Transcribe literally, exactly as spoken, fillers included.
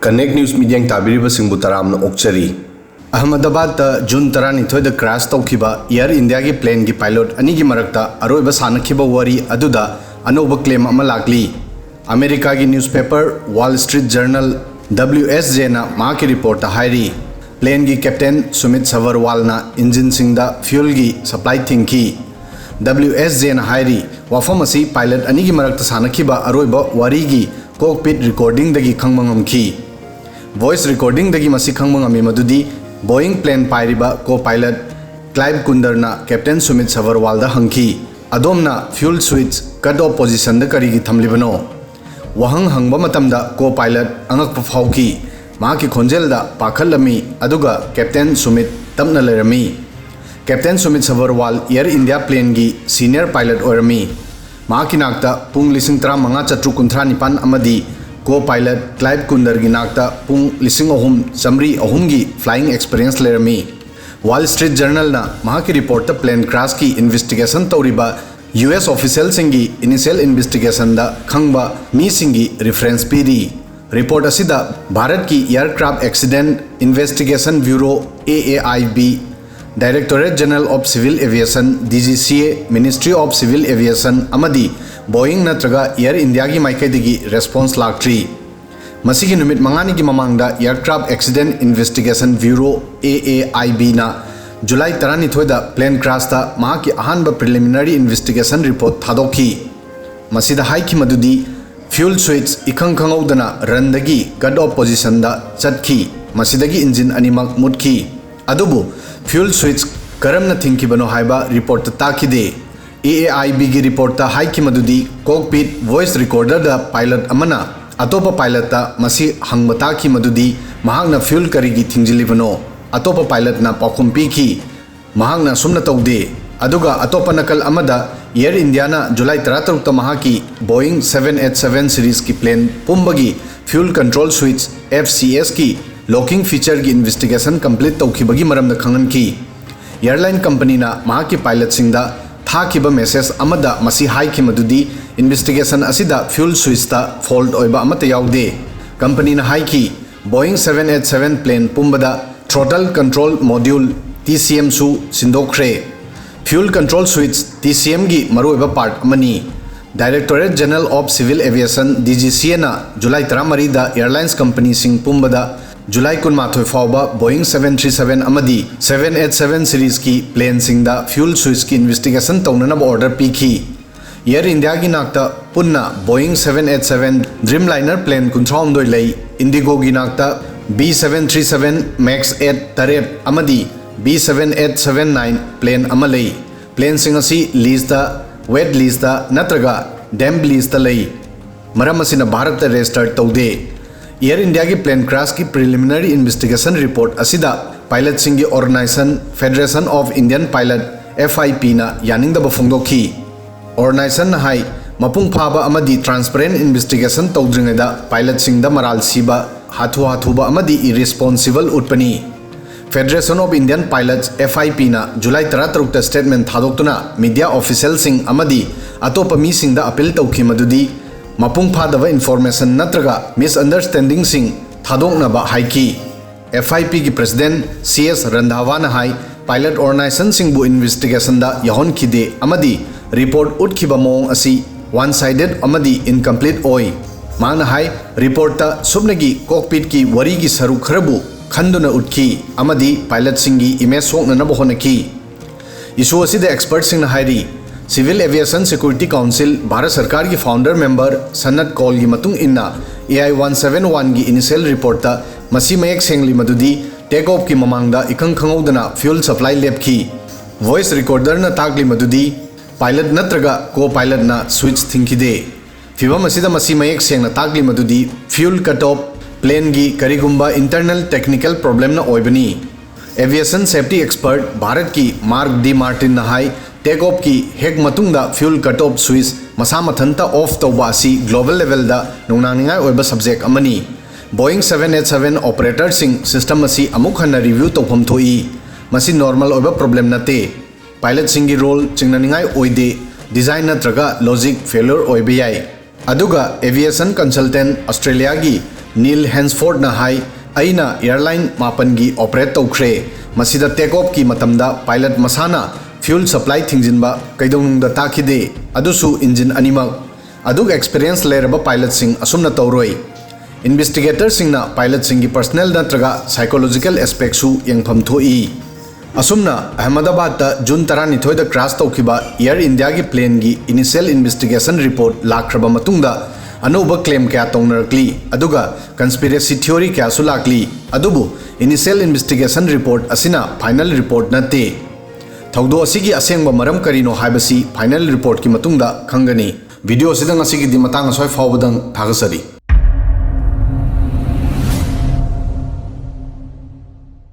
Connect News ꯃꯤꯠꯌꯦꯡ ꯇꯥꯕꯤꯔꯤꯕꯁꯤꯡꯕꯨ ꯇꯔꯥꯝꯅ ꯑꯣꯛꯆꯔꯤ꯫ ꯑꯍꯃꯗꯥꯕꯥꯗꯇ June ꯇꯔꯥꯅꯤꯊꯣꯏꯗ crash ꯇꯧꯈꯤꯕ ꯑꯦꯌꯔ ꯏꯟꯗꯤꯌꯥꯒꯤ ꯄ꯭ꯂꯦꯟꯒꯤ ꯄꯥꯏꯂꯣꯠ ꯑꯅꯤꯒꯤ ꯃꯔꯛꯇ ꯑꯔꯣꯏꯕ ꯁꯥꯟꯅꯈꯤꯕ ꯋꯥꯔꯤ ꯑꯗꯨꯗ ꯑꯅꯧꯕ ꯀ꯭ꯂꯦꯝ ꯑꯃ ꯂꯥꯛꯂꯤ꯫ ꯑꯃꯦꯔꯤꯀꯥꯒꯤ ꯅ꯭ꯌꯨꯁꯄꯦꯄꯔ ꯋꯥꯜ ꯁ꯭ꯇ꯭ꯔꯤꯠ ꯖꯔꯅꯜ, ꯗꯕ꯭ꯂꯤꯎ ꯑꯦꯁ ꯖꯦꯅ ꯃꯍꯥꯛꯀꯤ ꯔꯤꯄꯣꯔꯠꯇ ꯍꯥꯏꯔꯤ, ꯄ꯭ꯂꯦꯟꯒꯤ ꯀꯦꯞꯇꯦꯟ ꯁꯨꯃꯤꯠ ꯁꯕꯔꯋꯥꯜꯅ ꯏꯟꯖꯤꯟꯁꯤꯡꯗ ꯐ꯭ꯌꯨꯜꯒꯤ ꯁꯄ꯭ꯂꯥꯏ ꯊꯤꯡꯈꯤ꯫ ꯗꯕ꯭ꯂꯤꯎ ꯑꯦꯁ ꯖꯦꯅ ꯍꯥꯏꯔꯤ, ꯋꯥꯐꯝ ꯑꯁꯤ ꯄꯥꯏꯂꯠ ꯑꯅꯤꯒꯤ ꯃꯔꯛꯇ ꯁꯥꯟꯅꯈꯤꯕ ꯑꯔꯣꯏꯕ ꯋꯥꯔꯤꯒꯤ ꯀꯣꯛꯄꯤꯠ ꯔꯦꯀꯣꯔꯗꯤꯡꯗꯒꯤ ꯈꯪꯕ ꯉꯝꯈꯤ꯫ ꯚꯣꯏꯁ ꯔꯦꯀꯣꯔꯗꯤꯡꯗꯒꯤ ꯃꯁꯤ ꯈꯪꯕ ꯉꯝꯃꯤ ꯃꯗꯨꯗꯤ ꯕꯣꯏꯡ ꯄ꯭ꯂꯦꯟ ꯄꯥꯏꯔꯤꯕ ꯀꯣ ꯄꯥꯏꯂꯠ ꯀ꯭ꯂꯥꯏꯕ ꯀꯨꯟꯗꯔꯅ ꯀꯦꯞꯇꯦꯟ ꯁꯨꯃꯤꯠ ꯁꯕꯔꯋꯥꯜꯗ ꯍꯪꯈꯤ, "ꯑꯗꯣꯝꯅ ꯐ꯭ꯌꯨꯜ ꯁ꯭ꯋꯤꯆ ꯀꯠ ꯑꯣꯐ ꯄꯣꯖꯤꯁꯟꯗ ꯀꯔꯤꯒꯤ ꯊꯝꯂꯤꯕꯅꯣ?" ꯋꯥꯍꯪ ꯍꯪꯕ ꯃꯇꯝꯗ ꯀꯣ ꯄꯥꯏꯂꯠ ꯑꯉꯛꯄ ꯐꯥꯎꯈꯤ꯫ ꯃꯍꯥꯛꯀꯤ ꯈꯣꯟꯖꯦꯜꯗ ꯄꯥꯈꯠꯂꯝꯃꯤ, ꯑꯗꯨꯒ ꯀꯦꯞꯇꯦꯟ ꯁꯨꯃꯤꯠ ꯇꯞꯅ ꯂꯩꯔꯝꯃꯤ꯫ Captain Sumit Sabharwal Air India ꯄ꯭ꯂꯦꯟꯒꯤ ꯁꯤꯅꯤꯌꯔ ꯄꯥꯏꯂꯠ ꯑꯣꯏꯔꯝꯃꯤ꯫ ꯃꯍꯥꯛꯀꯤ ꯅꯥꯛꯇ ꯄꯨꯡ ꯂꯤꯁꯤꯡ ꯇꯔꯥꯃꯉꯥ ꯆꯥꯇ꯭ꯔꯨꯛ ꯀꯨꯟꯊ꯭ꯔꯥ ꯅꯤꯄꯥꯟ ꯑꯃꯗꯤ ꯀꯣ ꯄꯥꯏꯂꯠ ꯀ꯭ꯂꯥꯏꯕ ꯀꯨꯟꯗꯔꯒꯤ ꯅꯥꯛꯇ ꯄꯨꯡ ꯂꯤꯁꯤꯡ ꯑꯍꯨꯝ ꯆꯥꯃꯔꯤ ꯑꯍꯨꯝꯒꯤ ꯐ꯭ꯂꯥꯏꯌꯤꯡ ꯑꯦꯛꯁꯄꯤꯔꯤꯌꯦꯟꯁ ꯂꯩꯔꯝꯃꯤ꯫ ꯋꯥꯜ ꯁ꯭ꯇ꯭ꯔꯤꯠ ꯖꯔꯅꯜꯅ ꯃꯍꯥꯛꯀꯤ ꯔꯤꯄꯣꯔꯠꯇ ꯄ꯭ꯂꯦꯟ ꯀ꯭ꯔꯥꯁꯀꯤ ꯏꯟꯚꯦꯁꯇꯤꯒꯦꯁꯟ ꯇꯧꯔꯤꯕ ꯌꯨ ꯑꯦꯁ ꯑꯣꯐꯤꯁꯤꯌꯦꯜꯁꯤꯡꯒꯤ ꯏꯅꯤꯁꯤꯌꯦꯜ ꯏꯟꯚꯦꯁꯇꯤꯒꯦꯁꯟꯗ ꯈꯪꯕ ꯃꯤꯁꯤꯡꯒꯤ ꯔꯤꯐꯔꯦꯟꯁ ꯄꯤꯔꯤ꯫ ꯔꯤꯄꯣꯔꯠ ꯑꯁꯤꯗ ꯚꯥꯔꯠꯀꯤ aircraft accident investigation bureau, A A I B, Directorate General of Civil Aviation, D G C A, Ministry of Civil Aviation ꯑꯃꯗꯤ ꯕꯣꯏꯡ ꯅꯠꯇ꯭ꯔꯒ ꯑꯦꯌꯔ ꯏꯟꯗꯤꯌꯥꯒꯤ ꯃꯥꯏꯀꯩꯗꯒꯤ ꯔꯦꯁꯄꯣꯟꯁ ꯂꯥꯛꯇ꯭ꯔꯤ꯫ ꯃꯁꯤꯒꯤ ꯅꯨꯃꯤꯠ ꯃꯉꯥꯅꯤꯒꯤ ꯃꯃꯥꯡꯗ aircraft accident investigation bureau, A A I ꯕꯤꯅ ꯖꯨꯂꯥꯏ ꯇꯔꯥꯅꯤꯊꯣꯏꯗ ꯄ꯭ꯂꯦꯟ ꯀ꯭ꯔꯥꯁꯇ ꯃꯍꯥꯛꯀꯤ ꯑꯍꯥꯟꯕ ꯄ꯭ꯔꯤꯂꯤꯃꯤꯅꯔꯤ ꯏꯟꯚꯦꯁꯇꯤꯒꯦꯁꯟ ꯔꯤꯄꯣꯔꯠ ꯊꯥꯗꯣꯛꯈꯤ꯫ ꯃꯁꯤꯗ ꯍꯥꯏꯈꯤ ꯃꯗꯨꯗꯤ ꯐ꯭ꯌꯨꯜ ꯁ꯭ꯋꯤꯆ ꯏꯈꯪ ꯈꯪꯍꯧꯗꯅ ꯔꯟꯗꯒꯤ ꯀꯠ ꯑꯣꯐ ꯄꯣꯖꯤꯁꯟꯗ ꯆꯠꯈꯤ꯫ ꯃꯁꯤꯗꯒꯤ ꯏꯟꯖꯤꯟ ꯑꯅꯤꯃꯛ ꯃꯨꯠꯈꯤ꯫ ꯑꯗꯨꯕꯨ ꯐ꯭ꯌꯨꯜ ꯁ꯭ꯋꯤꯆ ꯀꯔꯝꯅ ꯊꯤꯡꯈꯤꯕꯅꯣ ꯍꯥꯏꯕ ꯔꯤꯄꯣꯔꯠꯇ ꯇꯥꯛꯈꯤꯗꯦ꯫ ꯑꯦ ꯑꯦ ꯑꯥꯏ ꯕꯤꯒꯤ ꯔꯤꯄꯣꯔꯠꯇ ꯍꯥꯏꯈꯤ ꯃꯗꯨꯗꯤ ꯀꯣꯛꯄꯤꯠ ꯚꯣꯏꯁ ꯔꯦꯀꯣꯔꯗꯔꯗ ꯄꯥꯏꯂꯠ ꯑꯃꯅ ꯑꯇꯣꯞꯄ ꯄꯥꯏꯂꯠꯇ ꯃꯁꯤ ꯍꯪꯕ ꯇꯥꯈꯤ ꯃꯗꯨꯗꯤ ꯃꯍꯥꯛꯅ ꯐ꯭ꯌꯨꯜ ꯀꯔꯤꯒꯤ ꯊꯤꯡꯖꯤꯜꯂꯤꯕꯅꯣ? ꯑꯇꯣꯞꯄ ꯄꯥꯏꯂꯠꯅ ꯄꯥꯎꯈꯨꯝ ꯄꯤꯈꯤ, "ꯃꯍꯥꯛꯅ ꯑꯁꯨꯝꯅ ꯇꯧꯗꯦ"꯫ ꯑꯗꯨꯒ ꯑꯇꯣꯞꯄ ꯅꯥꯀꯜ ꯑꯃꯗ ꯑꯦꯌꯔ ꯏꯟꯗꯤꯌꯥꯅ ꯖꯨꯂꯥꯏ ꯇꯔꯥꯇꯔꯨꯛꯇ ꯃꯍꯥꯛꯀꯤ ꯕꯣꯏꯡ ꯁꯚꯦꯟ ꯑꯩꯠ ꯁꯚꯦꯟ ꯁꯤꯔꯤꯖꯀꯤ ꯄ꯭ꯂꯦꯟ ꯄꯨꯝꯕꯒꯤ fuel control switch, F C ꯑꯦꯁꯀꯤ ꯂꯣꯀꯤꯡ ꯐꯤꯆꯔꯒꯤ ꯏꯟꯚꯦꯁꯇꯤꯒꯦꯁꯟ ꯀꯝꯄ꯭ꯂꯤꯠ ꯇꯧꯈꯤꯕꯒꯤ ꯃꯔꯝꯗ ꯈꯪꯍꯟꯈꯤ꯫ ꯑꯦꯌꯔꯂꯥꯏꯟ ꯀꯝꯄꯅꯤꯅ ꯃꯍꯥꯛꯀꯤ ꯄꯥꯏꯂꯠꯁꯤꯡꯗ ꯊꯥꯈꯤꯕ ꯃꯦꯁꯦꯖ ꯑꯃꯗ ꯃꯁꯤ ꯍꯥꯏꯈꯤ ꯃꯗꯨꯗꯤ ꯏꯟꯚꯦꯁꯇꯤꯒꯦꯁꯟ ꯑꯁꯤꯗ ꯐ꯭ꯌꯨꯜ ꯁ꯭ꯋꯤꯆꯇ ꯐꯣꯜꯠ ꯑꯣꯏꯕ ꯑꯃꯠꯇ ꯌꯥꯎꯗꯦ꯫ ꯀꯝꯄꯅꯤꯅ ꯍꯥꯏꯈꯤ, Boeing seven eight seven plane ꯄꯨꯝꯕꯗ throttle control module, T C M, ꯁꯨ ꯁꯤꯟꯗꯣꯛꯈ꯭ꯔꯦ꯫ Fuel control switch, T C M ꯒꯤ ꯃꯔꯨꯑꯣꯏꯕ part ꯑꯃꯅꯤ꯫ Directorate General of Civil Aviation, D G C A ꯅ July ꯇꯔꯥꯃꯔꯤꯗ airlines company ꯁꯤꯡ ꯄꯨꯝꯕꯗ July ꯀꯨꯟꯃꯥꯊꯣꯏ ꯐꯥꯎꯕ Boeing seven three seven ꯑꯃꯗꯤ seven eight seven series ꯀꯤ plane ꯁꯤꯡꯗ fuel switch ꯀꯤ investigation ꯇꯧꯅꯅꯕ order ꯄꯤꯈꯤ꯫ Air India ꯒꯤ ꯅꯥꯛꯇ ꯄꯨꯟꯅ Boeing seven eight seven Dreamliner plane ꯀꯨꯟꯊ꯭ꯔꯥꯍꯨꯝꯗꯣꯏ ꯂꯩ꯫ IndiGo ꯒꯤ ꯅꯥꯛꯇ B seven three seven Max eight ꯇꯔꯦꯠ ꯑꯃꯗꯤ B seven eight seven nine plane ꯑꯃ ꯂꯩ꯫ Plane ꯁꯤꯡ ꯑꯁꯤ lease ꯇ, wet lease ꯇ ꯅꯠꯇ꯭ꯔꯒ damp lease ꯇ ꯂꯩ꯫ ꯃꯔꯝ ꯑꯁꯤꯅ ꯚꯥꯔꯠꯇ register ꯇꯧꯗꯦ꯫ Air India ꯒꯤ plane crash ꯀꯤ preliminary investigation report ꯑꯁꯤꯗ pilot ꯁꯤꯡꯒꯤ organization Federation of Indian Pilot, F I P ꯅ ꯌꯥꯅꯤꯡꯗꯕ ꯐꯣꯡꯗꯣꯛꯈꯤ꯫ Organization ꯅ ꯍꯥꯏ, ꯃꯄꯨꯡ ꯐꯥꯕ ꯑꯃꯗꯤ transparent investigation ꯇꯧꯗ꯭ꯔꯤꯉꯩꯗ pilot ꯁꯤꯡꯗ ꯃꯔꯥꯜ ꯁꯤꯕ, ꯍꯥꯊꯨ ꯍꯥꯊꯨꯕ ꯑꯃꯗꯤ irresponsible ꯎꯠꯄꯅꯤ꯫ Federation of Indian Pilots, F I P ꯅ July ꯇꯔꯥꯇꯔꯨꯛꯇ statement ꯊꯥꯗꯣꯛꯇꯨꯅ media official ꯁꯤꯡ ꯑꯃꯗꯤ ꯑꯇꯣꯞꯄ ꯃꯤꯁꯤꯡꯗ appeal ꯇꯧꯈꯤ ꯃꯗꯨꯗꯤ ꯃꯄꯨꯡ ꯐꯥꯗꯕ information ꯅꯠꯇ꯭ꯔꯒ misunderstanding ꯁꯤꯡ ꯊꯥꯗꯣꯛꯅꯕ ꯍꯥꯏꯈꯤ꯫ F I P ꯒꯤ president C S Randhawa ꯅ ꯍꯥꯏ, pilot organization ꯁꯤꯡꯕꯨ investigation ꯗ ꯌꯥꯎꯍꯟꯈꯤꯗꯦ ꯑꯃꯗꯤ report ꯎꯠꯈꯤꯕ ꯃꯑꯣꯡ ꯑꯁꯤ one sided ꯑꯃꯗꯤ incomplete ꯑꯣꯏ꯫ ꯃꯍꯥꯛꯅ ꯍꯥꯏ, report ꯇ ꯁꯨꯞꯅꯒꯤ cockpit ꯀꯤ ꯋꯥꯔꯤꯒꯤ ꯁꯔꯨꯛ ꯈꯔꯕꯨ ꯈꯟꯗꯨꯅ ꯎꯠꯈꯤ ꯑꯃꯗꯤ pilot ꯁꯤꯡꯒꯤ image ꯁꯣꯛꯅꯅꯕ ꯍꯣꯠꯅꯈꯤ꯫ Issue ꯑꯁꯤꯗ expert ꯁꯤꯡꯅ ꯍꯥꯏꯔꯤ, Civil Aviation Security Council, Bharat ꯁꯔꯀꯥꯔꯒꯤ founder member Sanat Kaul ꯒꯤ ꯃꯇꯨꯡ ꯏꯟꯅ, A I one seven one ꯒꯤ initial report ꯇ ꯃꯁꯤ ꯃꯌꯦꯛ ꯁꯦꯡꯂꯤ ꯃꯗꯨꯗꯤ take off ꯀꯤ ꯃꯃꯥꯡꯗ ꯏꯈꯪ ꯈꯪꯍꯧꯗꯅ fuel supply ꯂꯦꯞꯈꯤ꯫ Voice recorder ꯅ ꯇꯥꯛꯂꯤ ꯃꯗꯨꯗꯤ pilot ꯅꯠꯇ꯭ꯔꯒ co-pilot ꯅ switch ꯊꯤꯡꯈꯤꯗꯦ꯫ ꯐꯤꯚꯝ ꯑꯁꯤꯗ ꯃꯁꯤ ꯃꯌꯦꯛ ꯁꯦꯡꯅ ꯇꯥꯛꯂꯤ ꯃꯗꯨꯗꯤ fuel cut off plane ꯒꯤ ꯀꯔꯤꯒꯨꯝꯕ internal technical problem ꯅ ꯑꯣꯏꯕꯅꯤ꯫ Aviation safety expert ꯚꯥꯔꯠꯀꯤ Mark D Martin ꯅ ꯍꯥꯏ, take off ꯀꯤ ꯍꯦꯛ ꯃꯇꯨꯡꯗ fuel cut off switch ꯃꯁꯥ ꯃꯊꯟꯇ off ꯇꯧꯕ ꯑꯁꯤ global level ꯗ ꯅꯨꯡꯅꯥꯡꯅꯤꯡꯉꯥꯏ ꯑꯣꯏꯕ subject ꯑꯃꯅꯤ꯫ Boeing seven eight seven operator ꯁꯤꯡ system ꯑꯁꯤ ꯑꯃꯨꯛ ꯍꯟꯅ review ꯇꯧꯐꯝ ꯊꯣꯛꯏ꯫ ꯃꯁꯤ normal ꯑꯣꯏꯕ problem ꯅꯠꯇꯦ꯫ Pilot ꯁꯤꯡꯒꯤ role ꯆꯤꯡꯅꯅꯤꯡꯉꯥꯏ ꯑꯣꯏꯗꯦ, design ꯅꯠꯇ꯭ꯔꯒ logic failure ꯑꯣꯏꯕ ꯌꯥꯏ꯫ ꯑꯗꯨꯒ aviation consultant Australia ꯒꯤ ꯅꯤꯜ ꯍꯦꯟꯁꯐꯣꯔꯗꯅ ꯍꯥꯏ, "ꯑꯩꯅ ꯑꯦꯌꯔꯂꯥꯏꯟ ꯃꯥꯄꯟꯒꯤ ꯑꯣꯄꯔꯦꯠ ꯇꯧꯈ꯭ꯔꯦ꯫ ꯃꯁꯤꯗ ꯇꯦꯛ ꯑꯣꯐꯀꯤ ꯃꯇꯝꯗ ꯄꯥꯏꯂꯠ ꯃꯁꯥꯅ ꯐ꯭ꯌꯨꯜ ꯁꯄ꯭ꯂꯥꯏ ꯊꯤꯡꯖꯤꯟꯕ ꯀꯩꯗꯧꯅꯨꯡꯗ ꯇꯥꯈꯤꯗꯦ꯫ ꯑꯗꯨꯁꯨ ꯏꯟꯖꯤꯟ ꯑꯅꯤꯃꯛ꯫ ꯑꯗꯨꯛ ꯑꯦꯛꯁꯄꯤꯔꯤꯌꯦꯟꯁ ꯂꯩꯔꯕ ꯄꯥꯏꯂꯠꯁꯤꯡ ꯑꯁꯨꯝꯅ ꯇꯧꯔꯣꯏ꯫" ꯏꯟꯚꯦꯁꯇꯤꯒꯦꯇꯔꯁꯤꯡꯅ ꯄꯥꯏꯂꯠꯁꯤꯡꯒꯤ ꯄꯔꯁꯅꯦꯜ ꯅꯠꯇ꯭ꯔꯒ ꯁꯥꯏꯀꯣꯂꯣꯖꯤꯀꯦꯜ ꯑꯦꯁꯄꯦꯛꯁꯨ ꯌꯦꯡꯐꯝ ꯊꯣꯛꯏ꯫ ꯑꯁꯨꯝꯅ ꯑꯍꯃꯗꯥꯕꯥꯗꯇ ꯖꯨꯟ ꯇꯔꯥꯅꯤꯊꯣꯏꯗ ꯀ꯭ꯔꯥꯁ ꯇꯧꯈꯤꯕ ꯑꯦꯌꯔ ꯏꯟꯗꯤꯌꯥꯒꯤ ꯄ꯭ꯂꯦꯟꯒꯤ ꯏꯅꯤꯁꯤꯌꯦꯜ ꯏꯟꯚꯦꯁꯇꯤꯒꯦꯁꯟ ꯔꯤꯄꯣꯔꯠ ꯂꯥꯛꯈ꯭ꯔꯕ ꯃꯇꯨꯡꯗ ꯑꯅꯧꯕ ꯀ꯭ꯂꯦꯝ ꯀꯌꯥ ꯇꯧꯅꯔꯛꯂꯤ, ꯑꯗꯨꯒ ꯀꯟꯁꯄꯤꯔꯦꯁꯤ ꯊꯤꯑꯣꯔꯤ ꯀꯌꯥꯁꯨ ꯂꯥꯛꯂꯤ꯫ ꯑꯗꯨꯕꯨ ꯏꯅꯤꯁꯤꯌꯦꯜ ꯏꯟꯚꯦꯁꯇꯤꯒꯦꯁꯟ ꯔꯤꯄꯣꯔꯠ ꯑꯁꯤꯅ ꯐꯥꯏꯅꯦꯜ ꯔꯤꯄꯣꯔꯠ ꯅꯠꯇꯦ꯫ ꯊꯧꯗꯣꯛ ꯑꯁꯤꯒꯤ ꯑꯁꯦꯡꯕ ꯃꯔꯝ ꯀꯔꯤꯅꯣ ꯍꯥꯏꯕꯁꯤ ꯐꯥꯏꯅꯦꯜ ꯔꯤꯄꯣꯔꯠꯀꯤ ꯃꯇꯨꯡꯗ ꯈꯪꯒꯅꯤ꯫ ꯚꯤꯗꯤꯑꯣ ꯑꯁꯤꯗ ꯉꯁꯤꯒꯤꯗꯤ ꯃꯇꯥꯡ ꯑꯁ꯭ꯋꯥꯏ ꯐꯥꯎꯕꯗꯪ꯫ ꯊꯥꯒꯠꯆꯔꯤ꯫